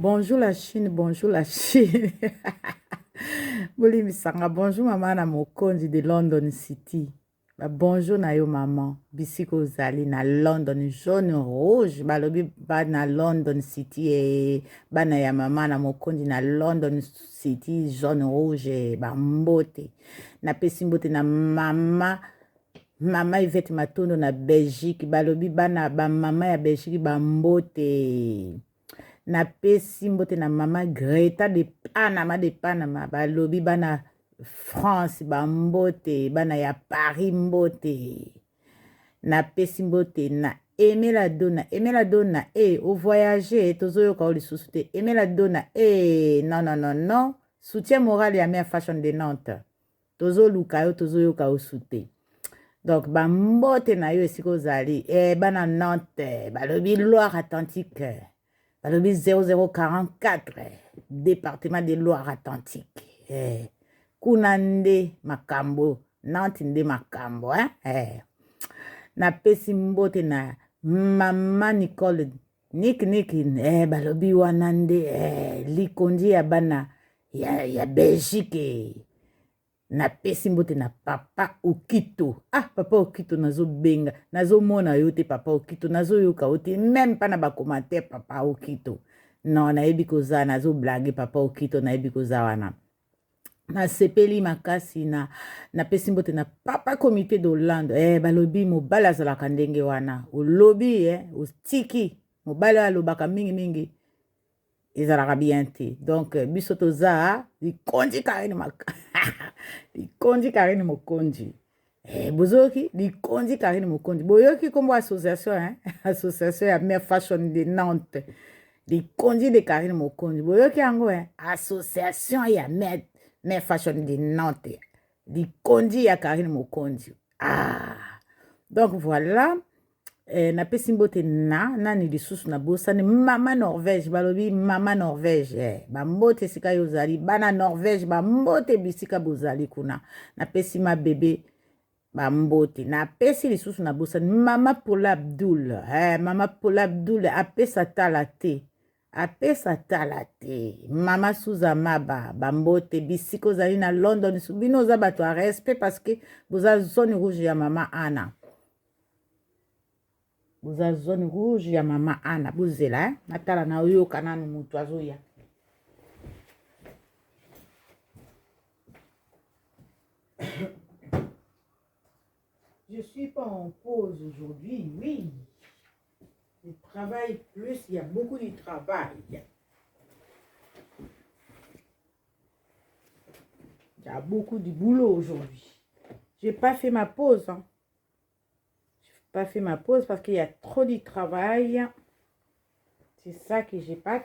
Bonjour la Chine, bonjour la Chine. Bolimbisanga, bonjour mama na mokonzi de London City. Ba bonjour na yo maman, bisika ozali na London jaune rouge, balobi ba na London City eh, bana ya mama na mokonzi na London City jaune rouge eh, ba mbote. Napesi mbote na mama mama Yvette Matondo na Belgique, balobi bana ba mama ya Belgique ba mbote. Napesi mbote na mama Greta de Panama de Panama, balobi bana France bambote, bana ya Paris mbote. Napesi mbote na Emela Dona, Emela Dona e eh, o voyager tozoyoka yo lisusu te. Emela Dona e eh, non non non non, soutien moral ya mère Fashion de Nantes. Tozoluka yo tozoyoka yo su te. Donc bambote na yo esika ozali eh, bana Nantes balobi Loire Atlantique balobi 0044 département de Loire Atlantique eh, kuna nde makambo Nantes nde makambo eh? Eh. Napesi mbote na mama Nicole Nick Nick eh, balobi wana nde eh, likondi ya bana ya, ya Belgique eh. Napesi mbote na papa Okito. Ah, papa Okito nazobenga, nazomona yo te papa Okito, nazoyoka yo te meme pa na ba commentaire papa Okito. Non, nayebi koza, nazoblage papa Okito, nayebi koza wana. Nasepeli makasi na napesi mbote na papa comité d'Hollande. Eh, balobi mobali azalaka ndenge wana. Olobi eh, otiki mobali oyo alobaka mingi mingi ezalaka bien te. Donc biso toza likonzi Karine mak likonzi Karine Mokonzi. Eh, bozoyoki likonzi Karine Mokonzi. Boyoki kombo association hein? Association ya Mère Fashion de Nantes. Likonzi de Karine Mokonzi. Boyoki yango hein? Association ya Mère Mère Fashion de Nantes. Likonzi ya Karine Mokonzi. Ah. Donc voilà. Eh, napesi mbote na nani lisusu nabosani mama Norvège balobi mama Norvège eh, bambote esika yo ozali bana Norvège bambote bisika bozali kuna napesi ma bebe bambote napesi lisusu nabosani mama Paula Abdul eh, mama Paula Abdul apesa tala te apesa tala te mama Suza Maba bambote bisika ozali na London bino oza bato ya respect parce que boza zone rouge ya mama Anna boza zone rouge ya mama Anna bozela eh? Natala na oyoka nanu mutu azoya. Je suis pas en pause aujourd'hui, oui. Je travaille plus, il y a beaucoup de travail. Il y a beaucoup de boulot aujourd'hui. J'ai pas fait ma pause. Hein. J'ai pas fait ma pause parce qu'il y a trop de travail. C'est ça que j'ai pas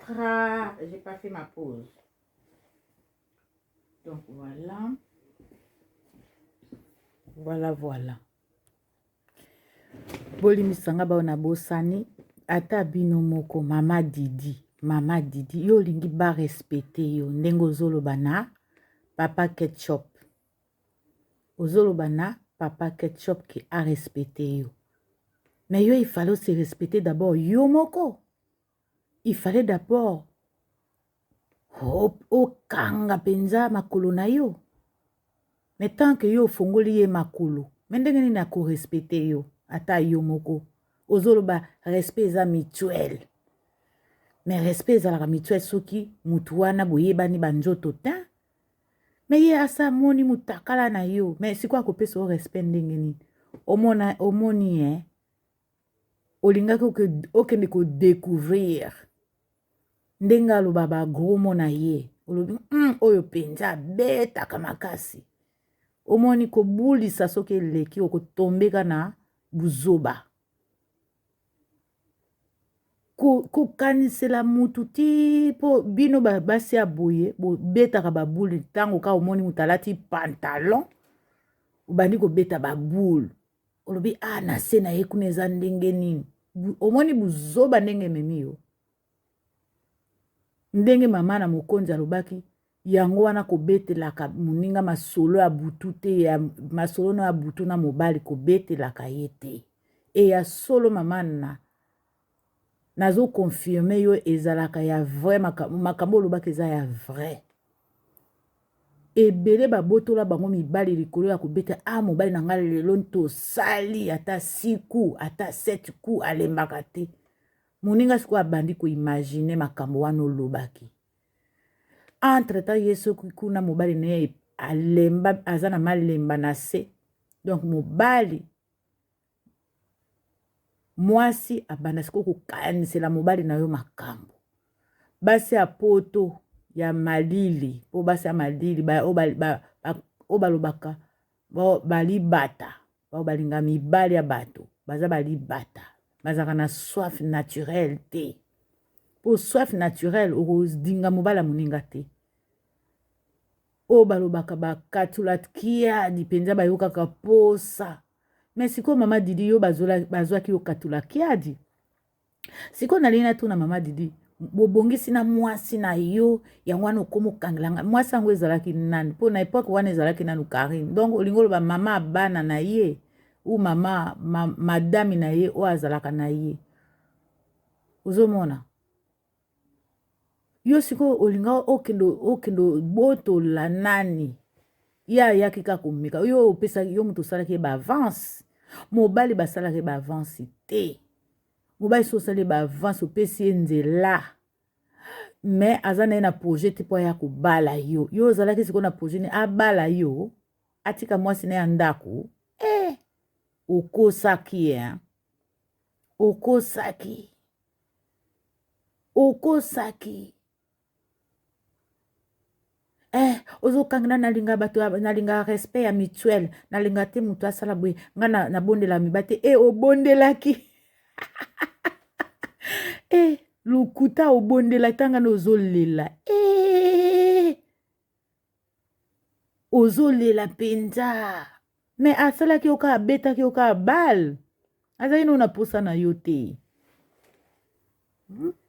j'ai pas fait ma pause. Donc voilà. Voilà, voilà. Bolimbisa nga bao nabosani ata bino moko mama Didi, mama Didi yo olingi ba respecte yo ndenge ozoloba na papa Ketchup. Ozoloba na papa Ketchup ke a respecte yo. Mais yo il fallait se respecter d'abord yo moko. Il fallait d'abord okanga mpenza makolo na yo. Mais tant que yo ofongoli ye makolo, mais ndenge nini akorespecte yo ata yo moko? Ozoloba respect eza mutuel. Mais respect ezalaka mutuel soki mutu wana boyebani ba nzoto te. Mais ye asa amoni mutakala na yo, mais sikoyo akopesa yo respect ndenge nini? Omona omoni eh? Olingaki okende ko découvrir ndenge aloba ba gros mots na ye, olobi oyo mpenza abetaka makasi. Omoni kobulisa soki eleki okotombeka na buzoba. Kokanisela mutu ti po bino basi ya boye bobetaka babule ntango kaka omoni mutu alati pantalon obandi kobeta babule olobi ah na se na ye kuna eza ndenge nini? Omoni buzoba ndenge ememi yo. Ndenge mama na mokonzi alobaki yango wana kobetelaka moninga masolo ya butu te, ya masolo no ya butu na mobali kobetelaka ye te. E ya solo mama na Nazo confirme yo ezalaka ya vrai, makambo olobaka eza ya vrai. Ebele babotola bango mibali likolo ya kobeta a ah, mobali na ngai lelo tosali ata siku ata set ku alembaka te. Moninga sikoyo abandi koimagine makambo wana olobaki. Entre temps ye soki kuna mobali na ye alemba, aza na malemba na se. Donc mobali mwasi abanda sikoyo kokanisela mobali na yo makambo. Basi ya poto ya malili, po basi ya malili oyo balobaka balibata, bao balinga mibali ya bato, baza balibata, bazalaka na soif naturelle te. Po soif naturelle okodinga mobali ya moninga te. Oyo balobaka bakatulakiadi mpenza bayokaka posa. Mais sikoyo mama Didi yo bazwaki yo katulakiadi. Sikoyo nalingi natuna mama Didi, bobongisi na mwasi na yo yango wana okoma okangela ngai mwasi yango ezalaki nani? Mpo na epoke wana ezalaki nanu Karine. Donc olingi oloba mama ya bana na ye ou mama madame na ye oyo azalaka na ye. Ozomona yo sikoyo olinga okende okende obotola nani? Ye ayaki kaka komeka yo, opesaki yo moto osalaki ye baavance. Mobali basalaki ye baavance te. Mobali so osali ye baavance, opesi ye nzela, me aza na ye na projet te mpo aya kobala yo. Yo ozalaki sikoyo na projet nini? Abala yo, atika mwasi na ya ndako? Eh, okosaki ye, okosaki, okosaki. Eh, ozokangana nalinga bato, nalinga respect ya mutuel, nalinga te moto asala boye, nga nabondela miba te. E obondelaki e lokuta, obondelaki ntanga na ozolela e ozolela mpenza. Me asalaki yo kaka, abetaki yo kaka bale, azalaki nao na posa na yo te,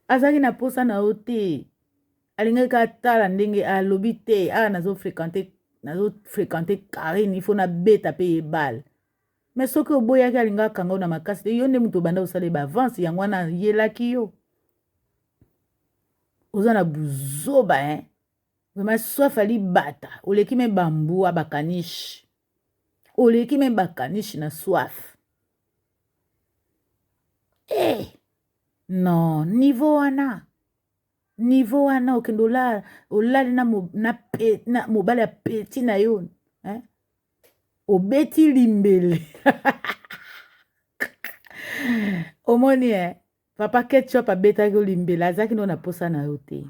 azalaki na posa na yo te. Alingaki kaka tala ndenge alobi te, awa nazo fréquenter, nazo fréquenter Karine, il faut nabeta mpe ye bale. Me soki oboyaki, alingaka kanga yo na makasi te. Yo nde moto obanda kosala ye baavance, yango wana ayelaki yo. Oza na buzoba hein? Vraiment soif alibata, oleki me bambua bakanishi, oleki me bakanishi na soif. Eh, non, niveau wana, niveau wana okende olala, olali na, na, na mobali ya peti na yo eh? Obeti limbele omoni eh? Papa Ketchup abetaki yo limbele, azalaki no na posa na yo te,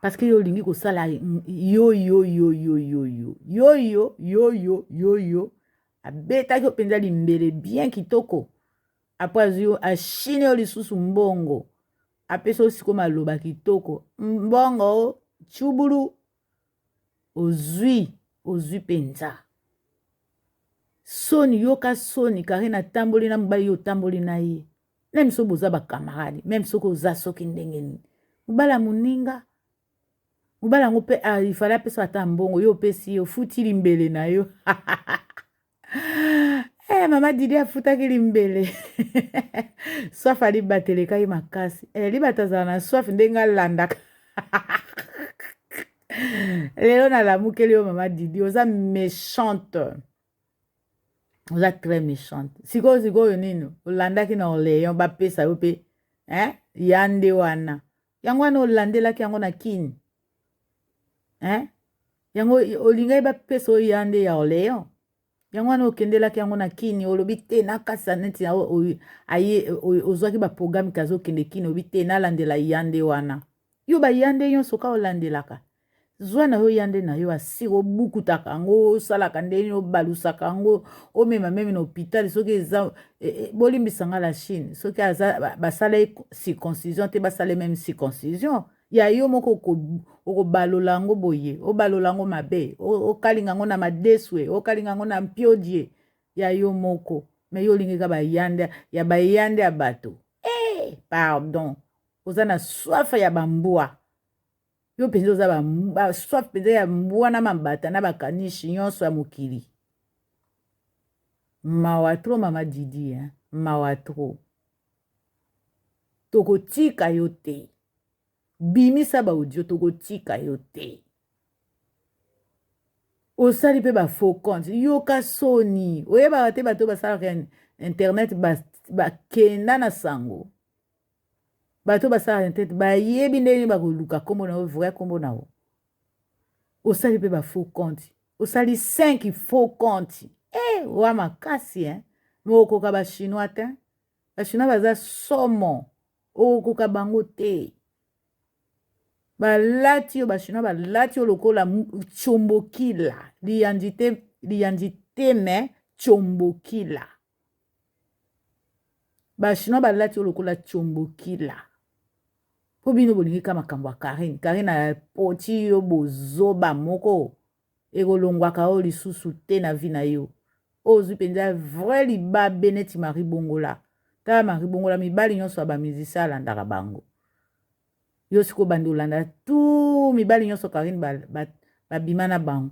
parce que yo olingi kosala yo yo yo yo yo yo yo yo yo yo yo yo. Abetaki yo mpenza limbele bien kitoko. Apres azwi yo, ashine yo lisusu mbongo, apesi yo sikoyo maloba kitoko, mbongo chubulu, ozwi, ozwi mpenza soni. Yoka soni, Karine atamboli na mobali, yo otamboli na ye, meme soki boza bakamarade, meme soki oza soki ndenge nini, mobali ya moninga, mobali yango mpe ifale apesa ata mbongo, yo opesi ye, ofuti limbele na yo. Eh, mama Didi afutaki limbele soif alibatelekaki makasi. Eh, libata azala na soif ndenge alandaka. Lelo nalamukeli yo mama Didi, oza méchante, oza très méchante. Sikoyo sikoyo nini olandaki na Orléans, bapesa yo mpe eh? Ya nde wana, yango wana olandelaki yango na Kini eh? Yango olingaki bapesa oyo ya nde ya Orléans, yango wana okendelaki yango na Kini. Olobi te nakasa neti aye ozwaki baprogramme ke azokende Kini, olobi te nalandela ya nde wana. Yo baya nde nyonso ka olandelaka, zwa na yo ya nde na yo asiri, obukutaka yango, osalaka ndenge obalusaka yango, omema meme na hôpital soki eza bolimbisa nga la Chine, soki aza basala ye circoncision te, basala meme circoncision ya yo moko, okobalola yango boye, obalola yango mabe, okalinga yango na madeswe, okalinga yango na mpiodie ya yo moko. Me yo olingi ka bayande ya bayande ya bato. Eh, pardon, oza na soif ya bambwa yo mpenza, oza ba soif mpenza ya mbwa na mabata na bakanishi nyonso ya mokili. Mawa trop mama Didi, hein? Mawa trop. Tokotika yo te. Bimisa ba audio, tokotika yo te. Osali mpe ba faux compte, yoka soni. Oyebaka te bato basalaka internet bakenda ba na sango. Bato basalaka internet bayebi ndenge bakoluka kombo na yo, vrai kombo na yo. Osali mpe ba faux compte, osali 5 faux compte. Eh, wa makasi hein. Mais okoka ba chinois te. Ba chinois baza somo. Okoka bango te. Balati yo, ba chinois balati yo lokola tchombokila. Liyandi te, liyandi te mais tchombokila. Ba chinois balati yo lokola tchombokila. Po bino bolingi ka makambo ya Karine. Karine apoti yo bozoba moko. Ekolongwaka yo lisusu te na vie na yo. Ozwi mpenza vrai libabe neti Marie Bongola. Tala Marie Bongola, mibali nyonso ya ba musicien alandaka bango. Yo sikoyo bandi olanda tout mibali nyonso Karine babima na bango.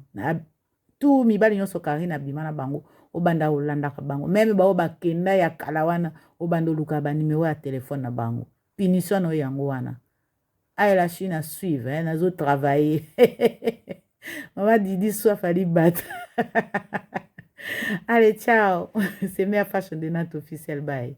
Tout mibali nyonso Karine abima na bango, obanda olandaka bango. Meme bao bakenda ya kala wana, obanda oluka ba numero ya telefone na bango. Punition na yo yango wana. Aye la Chine à suivre, hein, nazo travailler. Maman Didi soif alibata. Allez, ciao. C'est Mère Fashion de Nat officiel. Bye.